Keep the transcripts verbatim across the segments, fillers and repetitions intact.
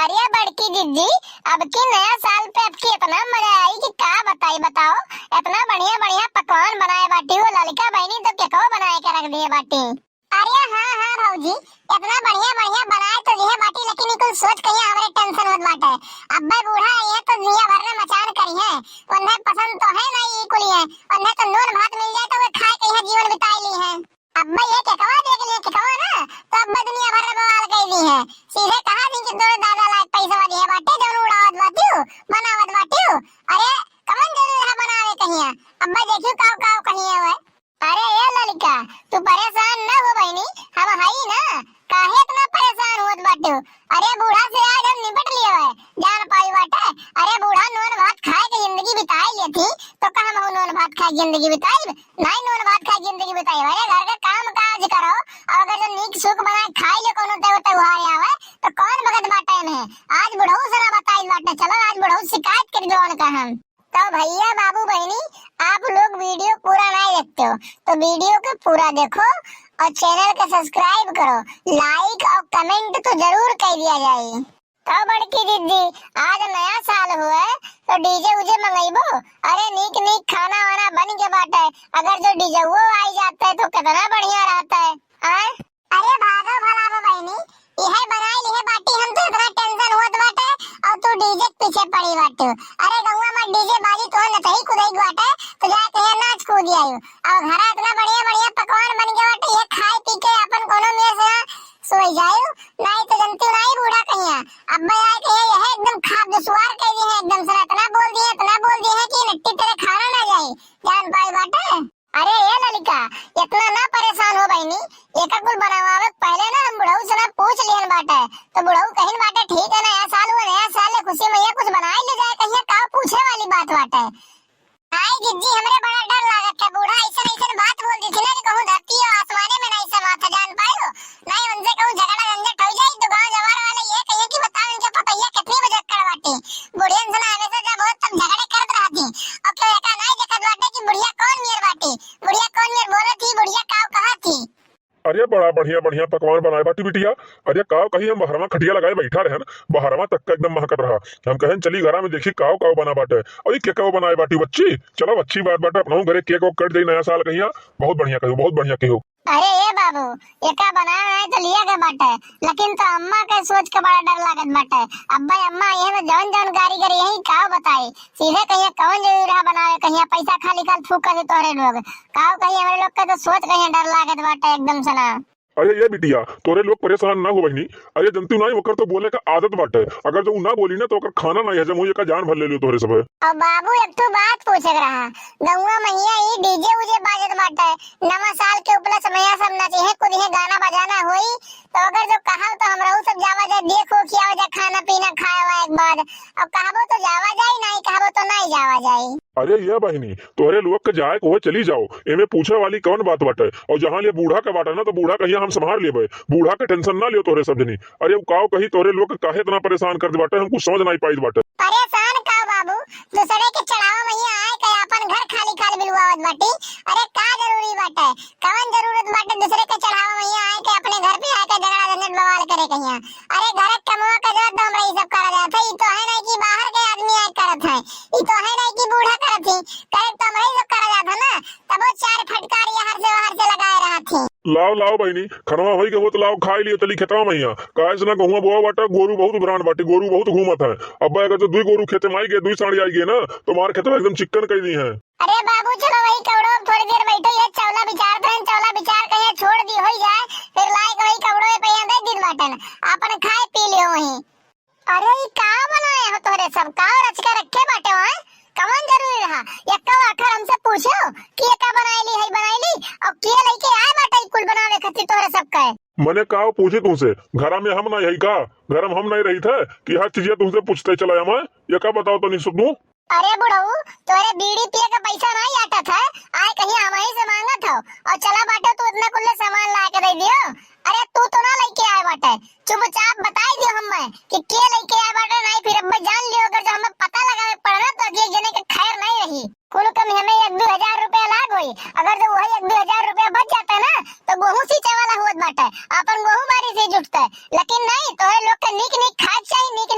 अरे बड़की जिज्जी, अब की नया साल पे अब की इतना मजा आई कि का बताई, बताओ। इतना बढ़िया बढ़िया पकवान बनाए बाटी हो ललिका बहिनी, तो केकवा बनाए के रख दिए बाटी। अरे हाँ हाँ भौजी, इतना बढ़िया बढ़िया बनाए तो दिए बाटी, लेकिन ई कुल सोच के यहाँ हमरे टेंशन होत बाटे। अब्बे बूढ़ा ये तो दुनिया भर में मचान करी है, उन्हें पसंद तो है ना ये कुल, ये उन्हें तो नून भात मिल जाए तो वे खाए के यहाँ जीवन बिताई ली है। अब्बे ये केकवा देख लिए, केकवा ना, तो अब्बे दुनिया भर में बवाल कर दी है। सीधे कहा थी कि तोरे दादा लायक पैसा दिए बाटे, जौन उड़ावत बाटियो, बनावत बाटियो। अरे कमन जरूरी है बनावे कहिया, अब्बे देखियो काव काव कहिए हुए। अरे ए ललिका, तू परेशान न हो बहिनी, हम हई ना, काहे इतना परेशान होत बाटू? अरे बूढ़ा से आज हम निपट लिए हुए, जान पाई बाटे। अरे बूढ़ा नून भात खाए के जिंदगी बिताई लेती, तो का हम नून भात खाए के जिंदगी बिताई? नहीं नून भात खाए के जिंदगी बिताई। अरे घर का काम काज करो, और अगर जो नीक सूख बनाए खाई ले कोनो त्योहार आवे, तो कौन बगत बाटे में? आज बुढ़ऊ से ना बताई बाटे, चलो आज बुढ़ऊ शिकायत कर दो उनका हम। तो भैया बाबू बहिनी, आप लोग वीडियो पूरा नहीं देखते हो, तो वीडियो के पूरा देखो और चैनल के सब्सक्राइब करो, लाइक और कमेंट तो जरूर कर दिया जाए। तो बड़की दीदी, आज नया साल हुए तो डीजे उजे मंगइबो? अरे नीक नीक खाना वाना बन के बाटे, अगर जो डीजे वो आई जाते तो कितना बढ़िया रहता है। आय? अरे भागो भला वो बहिनी, इहे बनाई लिहे बाटी, हम तो इतना टेंशन होत बाटे और तू डीजे के पीछे पड़ी बाटू। अरे गौवा में डीजे बाजी तो नतही कुदई बाटे, तो जाके यहाँ नाच कूद आयु। और घरा इतना बढ़िया बढ़िया पकवान बन गया बाटे, ये खाए पी के अपन कोनो में से सोई जायु, नहीं तो जनती नहीं बूढ़ा कहिया। अब मैं आए कहिया यह एकदम खाब दुश्वार कह दी है, एकदम से इतना बोल दिए, इतना बोल दिए है कि नट्टी तेरे खाना ना जाए, जान पाई बाटे। अरे ए ललिका, इतना ना परेशान हो बहिनी, एका कुल बनावे के पहले ना हम बुढ़ऊ से ना पूछ लिहन बाटे, तो बुढ़ऊ कहिन बाटे ठीक है, नया साल हुआ, नया साल है, खुशी में ये कुछ बनाए ले जाए, कहिया का पूछे वाली बात बाटे। आई जिज्जी, हमरे बड़ा डर लागत है, बूढ़ा ऐसन ऐसन बात बोल दी थी ना कि कहूँ धरती और आसमाने में नहीं समात है, जान पायो। नहीं उनसे कहूँ झगड़ा झंझट हो जाए तो गाँव जवार वाले ये कहिए कि बताओ इनके पतैया कितनी बजक्कड़ बाटी। बुढ़ियन से ना हमेशा जब हो तब झगड़े करत रहती। और क्यों एका नहीं देखत बाटे कि बुढ़िया कौन नियर बाटी? बुढ़िया कौन नियर बोलत थी? बुढ़िया काव कहत थी? अरे बड़ा बढ़िया बढ़िया पकवान बनाए बाटी बिटिया। अरे काव कही हम बहरवा खटिया लगाए बैठा रहन, बहरवा तक का एकदम महकत रहा। हम कहन चली घरा में देखी काव काव बना बाटे। और ये केकवा बनाए बाटी बच्ची? चलो अच्छी बात बाटे, अपना घरे केक वेक कट जाई नया साल कहिया। बहुत बढ़िया कहो, बहुत बढ़िया कहो। अरे ए बाबू, एका बनाए है तो लिया के बाटे, लेकिन तो अम्मा के सोच के बड़ा डर लागत बाटे। अब्बा अम्मा ये तो जौन जौन गारी गरी यही काव बताई, सीधे कहिया कौन जरूरी रहा बनावे, कहिया पैसा खाली खाल फूक कर दे तोहरे लोग। काव कही हमरे लोग के तो सोच कहिया डर लागत बाटे एकदम से ना। अरे ये बिटिया, तोरे लोग परेशान ना हो बहिनी। अरे जनतू नाई ओकर तो बोले का आदत बाटे, अगर जो उ ना बोली ना तो ओकर खाना ना हजम होई, एका जान भर ले लियो तोहरे सब। अब बाबू एक ठो बात पूछे के रहा, गौवा मैया ई डीजे उजे बाजत बाटे, नवा साल के उपलक्ष्य में सब नचिहे कुदिहे गाना बजाना होई, तो अगर जो कहब तो हमरहू सब जावा जाए, देखो खियावा जाए, खाना पीना खाए वाए के बाद। अब कहबो तो जावा जाए, नहीं कहबो तो नहीं जावा जाए। अरे ये बहिनी, तोहरे लोग के जाए को है चली जाओ, एमे पूछे वाली कौन बात बाटे? और जहाँ ले बूढ़ा के बाटे ना तो बूढ़ा कहिया हम संभार लेबे, बूढ़ा के टेंशन ना लियो तोहरे सब जनी। अरे उ काव कही तोहरे लोग के काहे इतना परेशान करत बाटे, हम कुछ समझ नहीं पाइत बाटे। परेशान का बाबू, दूसरे के चढ़ावा मैया आए के अपन घर खाली खाली बिलवावत बाटी। अरे का जरूरी बाटे, कवन जरूरत बाटे दूसरे के चढ़ावा मैया आए के अपने घर पे आए के झगड़ा झंझट बवाल करे कहिया? अरे घर के कमवा के जात तो हमरा ई सब करा जात है, ई तो है नहीं कि बाहर के आदमी आए करत है, ई तो है नहीं कि बूढ़ा करत ही, करे तो हमरा ई सब करा जात है ना, तबो चार फटकार यहाँ से वहां से लगाए रहत ही। लाओ लाओ बहिनी, खनवा होई के होत लाओ खाई लियो तली खेतवा मैया, काहे से ना गहुआ बोआ बाटा, गोरू बहुत ब्रांड बाटे, गोरू बहुत घूमत है। अब अगर तो दुई गोरू खेते में आई गए, दुई साड़ी आई गए ना, तो मार खेतवा एकदम चिक्कन कर दी है। अरे बाबू, चलो वही कौड़ो, अब थोड़ी देर बैठो, ये चौला बिचार दहन, चौला बिचार के ये छोड़ दी, होई जाए, फिर लाए के वही कौड़ो पे यहाँ दे दिन बाटन, अपन खाए पी लियो वहीं। अरे, ई का बनाए हो तोहरे सब? का रच के रखे बाटे हो, हैं? कवन जरूरी रहा? एक्का आखर हमसे पूछो कि ये का बनाए ली, हई बनाए ली? और के लेके आए बाटे ई कुल बनावे खातिर तोहरे सब के? मने का पूछी तुमसे? घरा में हम नहीं है का? घर में हम नहीं रही थे कि हर चीजें तुमसे पूछते चला जाए मैं? ये का बताओ तो नहीं सुनू? अरे बुढ़ऊ, तोरे बीड़ी पिए का पैसा नहीं आटत है, आए कहीं हमही से मांगत हो, और चला बाटे तू इतना कुल्ले सामान ला के दे दियो। अरे तू तो ना लेके आए बाटे, चुपचाप बताई दियो हमें कि के लेके आए बाटे, नहीं फिर अब्बे जान लियो, अगर जो हमें पता लगावे पड़े ना तो एक जने के खैर नहीं रही। कुल कम हमें एक दो हजार रुपया लाग होई, अगर जो वही एक दो हजार रुपया बच जाता ना तो गोहूं सींचे वाला होत बाटे, अपन गोहूं बारी से जुटता। लेकिन नहीं, तोहरे लोग के नीक नीक खाए के चाही, नीक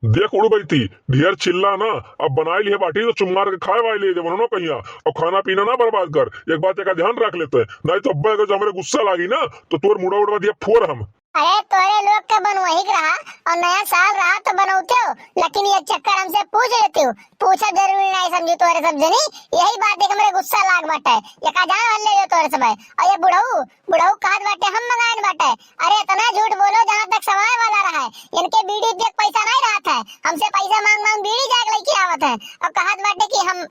देख उड़बैती, ढेर चिल्ला ना, अब बनाई लिहे बाटी तो चुम्मार के खाए वाई ले दे, मनो कहिया, और खाना पीना ना बर्बाद कर। एक बात का ध्यान रख लेते, नहीं तो अब्बे अगर जो हमरे गुस्सा लागी ना, तो तोर मुड़ा उड़वा दिया फोर हम। अरे तोरे लोग के बनवही के रहा और नया साल रहा तो बनौते हो, लेकिन ये चक्कर हमसे पूछ लेते हो, पूछा जरूरी नहीं समझू तोरे सब जनी। यही बात एक हमरे गुस्सा लाग बाटे, ये का जान ले लो तोरे सब। और ये बुढ़ऊ, बुढ़ऊ कहत बाटे हम मंगाइन बाटे। अरे इतना झूठ बोलो जहाँ तक समाए वाला रहा है, इनके बीड़ी पिए के पैसा नहीं रहत है, हमसे पैसा मांग मांग बीड़ी जाके लेके आवत है और कहत बाटे कि हम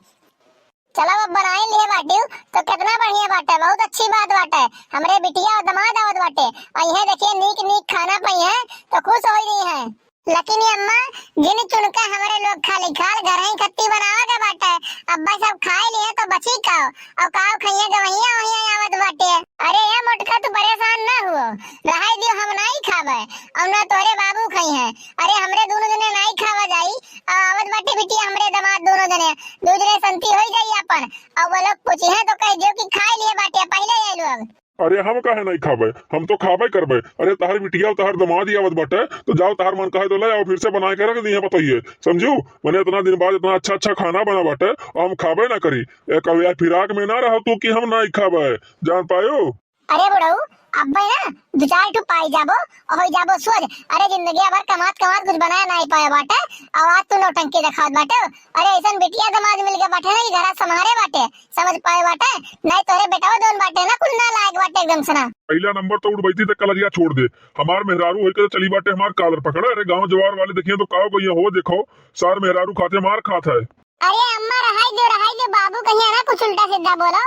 चलो अब बनाए लिए बाटी तो कितना बढ़िया बाटे, बहुत अच्छी बात बाटे। हमरे बिटिया और दामाद आवत बाटे और यह देखिए नीक नीक खाना पई है तो खुश हो रही है। लेकिन ये अम्मा, जिन चुनका हमरे लोग खाली खाल घर ही खत्ती बनावा के बाटे, अब्बा सब खाए लिए तो बची काओ, और काओ खइया गवैया वहिया आवत बाटे। अरे ये मोटका तू परेशान ना हुओ, रहाई दियो हम नहीं खाबे, और ना तोरे बाबू खई हैं। अरे हमरे दोनों जने नहीं खावा जाई, और आवत बाटे बिटिया हमरे दामाद दोनों जने, दो जने संती होई जाई अपन, और वो लोग पूछी हैं तो कह दियो कि खाए लिए बाटे पहले ये लोग। अरे हम काहे नहीं खाबे, हम तो खाबे करबे। अरे तहार बिटिया और तहार दामाद ही आवत बाटे, तो जाओ तहार मन कहे तो ले आओ, फिर से बनाए के रख दिए बताइए, समझू? मने इतना दिन बाद इतना अच्छा अच्छा खाना बना बाटे, और हम खाबे ना करी। एक अब यह फिराक में ना रहो तू कि हम नहीं खाबे, जान पायो? अरे बुढ़ऊ, अब्बे ना दो चार ठो पाई जाबो, और होई जाबो सोझ। अरे जिंदगी भर कमात कमात कुछ बनाए नहीं पाए बाटे, और आज तू नौटंकी देखावत बाटे। अरे ऐसन बिटिया दामाद मिल के बाटे ना, ये घरा संभारे बाटे, समझ पाए बाटे, नहीं तोरे बेटाओ जौन बाटे ना, कुल नालायक बाटे एकदम से ना। पहला नंबर तो उड़बैती तक कलरिया छोड़ दे, हमार मेहरारू होई के तो चली बाटे हमार कालर पकड़ा। अरे गांव जवार वाले देखिए तो काव गइया हो, देखो सार मेहरारू खाते मार खात है। अरे अम्मा रहाई दो, रहाई दो, बाबू कहिया ना कुछ उल्टा सीधा बोलो।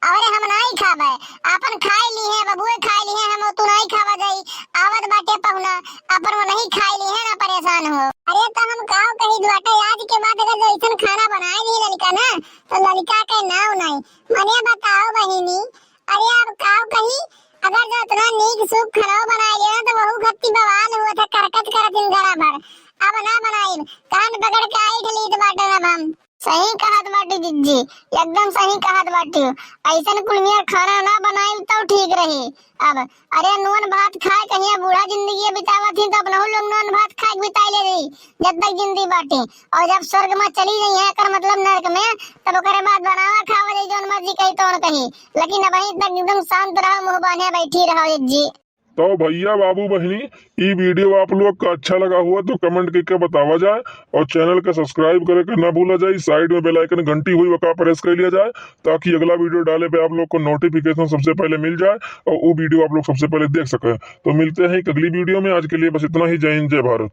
अरे हम नहीं खाबे, अपन खाए ली है, बबुए खाए ली है, हम तो नहीं खावा जाई। आवत बाटे पहुना, अपन वो नहीं खाए ली है ना, परेशान हो। अरे तो हम काव कही बाटे, आज के बाद अगर जो ऐसन खाना बनाए ली लड़का ना, तो लड़का के नाव नहीं। मने बताओ बहिनी, अरे अब काव कही, अगर जो इतना नीक सूप खरवा बनाए लिया ना, तो वहू खत्ती बवाल हुआ था, करकच करत इन गड़ा भर। अब ना बनाई, कान पकड़ के आई ढलीत बाटे अब हम। सही कहत बाटी जिज्जी, एकदम सही कहत बाटी। ऐसन कुल नियर खाना ना बनाई तो ठीक रही। अब अरे नून भात खाए कहिया बूढ़ा जिंदगी बितावत ही तो अपनहु लोग नून भात खाए के बिताई ले रही, जब तक जिंदगी बाटी। और जब स्वर्ग में चली गई है, एकर मतलब नरक में, तब ओकरे बाद बनावा खावा जाई जौन मर्जी कही तौन कही। लेकिन अबहीं तक एकदम शांत रहो, मुंह बांधे बैठी रहो जिज्जी। तो भैया बाबू बहिनी, ई वीडियो आप लोग का अच्छा लगा हुआ तो कमेंट करके बतावा जाए और चैनल का सब्सक्राइब करे के ना भूला जाए। साइड में बेल आइकन घंटी हुई वका प्रेस कर लिया जाए, ताकि अगला वीडियो डाले पे आप लोग को नोटिफिकेशन सबसे पहले मिल जाए और वो वीडियो आप लोग सबसे पहले देख सकें। तो मिलते हैं एक अगली वीडियो में, आज के लिए बस इतना ही। जय हिंद, जय भारत।